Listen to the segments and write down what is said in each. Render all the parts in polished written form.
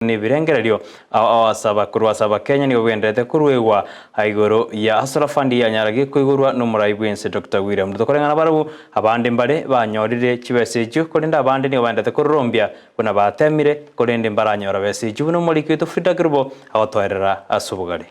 Nebirengererio ao asaba korwa ase Abakenya nigo bigendererete koruegwa igoro ya Hustler Fund yanyarage koigorwa nomorai bwense Doctor William Ruto. Koreng'ana barabwo abande mbare banyorire chibesa echio korende abande nigo baendererete kororombia buna batemire korende mbaranyora besa echio buna omoriki oito Frida Kerubo agotoerera ase obogare.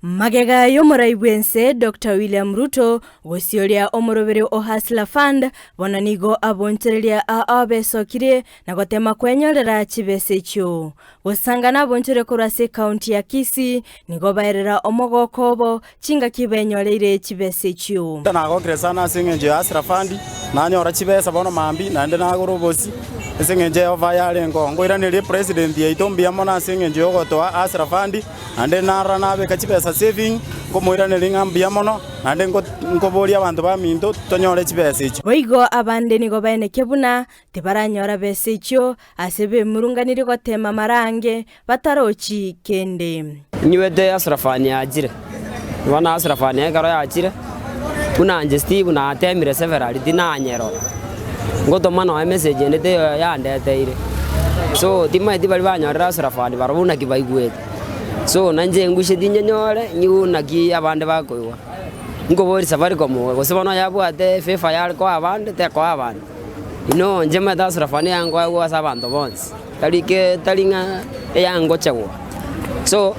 Magega y'omorai bw'ense Doctor William Ruto gosioria omoroberi o Hustler Fund, bono nigo abonchoreria ao besokirie na gotema kwenyorera chibesa echio. Gosanga nabonchore korwa ase ekaunti ya Kisii nigo baerera omogoko obo chingaki benyoreire chibesa echio. Nagokire sana ase engencho ya Hustler Fund, nanyora chibesa bono mambia naende nagora obosie ase engencho eofa yarenge oo. Nkoiraneria epresident yaito mbuya mono ase engencho yogotoa Hustler Fund. Naende narora nabeka chibesa saving, nkomoiraneria ng'a mbuya mono, naende nkoboria abanto baminto tonyore chibesa echio. Boigo abande nigo baenekia buna tibaranyora besa echio ase bemurunganirie goteema amarange batarochi kende. Inywete Asrafani yachire, bono Asrafani ekero yachire, buna inche Steve natemire severally tinanyerora, ngotoma nonya emessage ende teiyo yandeteire. So timanyeti baria banyorire Asrafani barobwo naki baigwete. So nainche ngushe tinyenyore, nyigwe naki abande bakoigwa. Nkoboria Safaricom gose bono yabwate efavour yare koa abande tekoa abande. Inoo inche omanyete Asrafani eyankoegwa ase abanto bonsi. Tari ke tari ng'a eyangochegwa. So,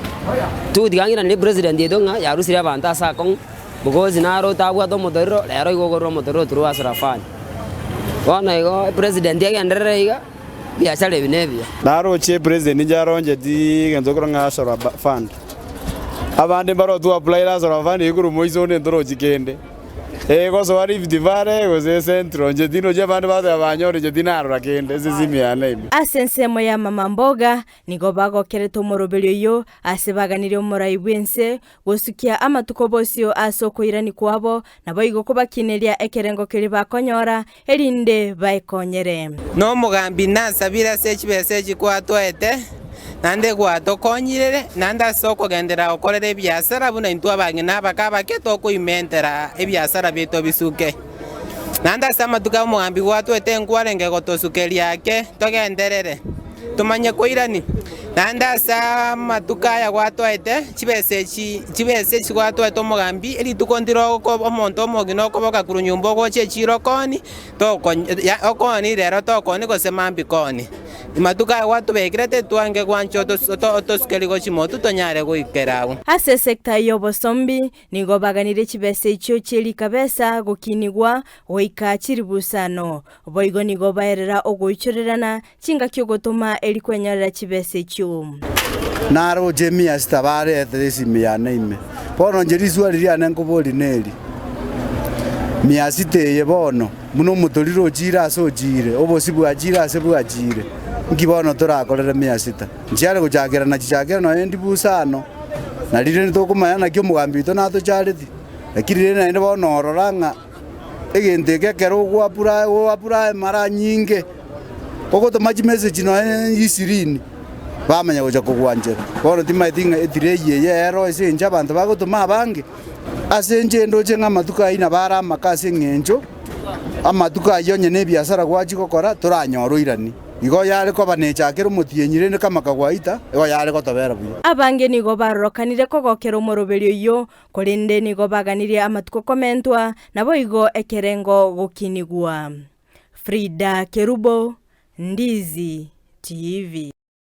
togotiga ng'a nere president oito ng'a yarusirie abanto ase akong'u, because naro otabwate omotorero, rero igo okorwa omotorero through Hustler Fund. Bono igo epresident agenderere iga, ebiasara ebi nebiya. Naroche epresident inche aroncheti egento ekorwa ng'a Hustler Fund. Abande mbaro twa apply Hustler Fund eywo korwa moiso onde ntorochi kende. Egosoa Rift Valley gose Central, inche tinochi abande bateba banyore inche tinarora kende ase esimi yane ime. Ase ensemo ya mama mboga nigo bagokerete omoroberio oyio ase baganirie omorai bw'ense gosukia amatuko bosio ase okoirania kwabo, naboigo kobakineria ekerengo keria bakonyora, erinde baekonyere. Nomogambi nasabire ase chibesa echi kwatwaete, naende gwatokonyire, naende ase okogenderera gokorera ebiasara buna intwe abang'ina abake abake tokoimentera ebiasara biaito bisuke. Naende ase amatuko aya omogambi gwatwaete nkwarenge gotosukeria ake togenderere. Tomanye koirania, naende ase amatuko aya gwatwaete chibesa echi, chibesa echi gwatwaete omogambi, rituko ndire omonto omogima okoboka korwa nyomba ogocha echiro okoonie, tokonya okoonie rero tokoonie gose mambia koonie. Amatuko aya gwatobekerete twange gwancha otosukerie gochia motwe tonyare goikera agwo. Ase esecta y'obosombi Nigo baganirie chibesa echio chie rikabesa gokinigwa goika chiribusano. Boigo nigo baerera ogoichorerana chingaki ogotoma eri kwenyorera chibesa echio. Naroche emiasita baretere esimi yane ime. Bono inche riswali riane nkoboria neri, Miasita eye bono, buna omotoriro ochiire ase ochiire, obosio bwachiire ase bwachiire, nki bono torakorere miasita? Nchiare gochakera na chichakera nonya ndibusano, na riria tokomanya naki omogambi oito natochareti, lakini rende naende bono orora ng'a egento eke ekero ogoapply oapply mara nyinge, ogotoma chimessage nonya ishirini, bamanya gocha kogwanchera. Bono timanyeti ng'a edelay eye ero ase eng'encho abanto bagotoma abange, ase inche ndoche ng'a amatuko ayio nabo are amake ase eng'encho, amatuko ayio onye na ebiasara gwachia gokora toranyore oiranie. Igo yare koba nechakera omotienyi, rende kamaka gwaita, igo yare gotobera buya. Abange nigo barorokanire kogokera omoroberio oyio, korende nigo baganirie amatuko komentwa, naboigo ekerengo gokinigwa. Frida Kerubo, Ndizi TV.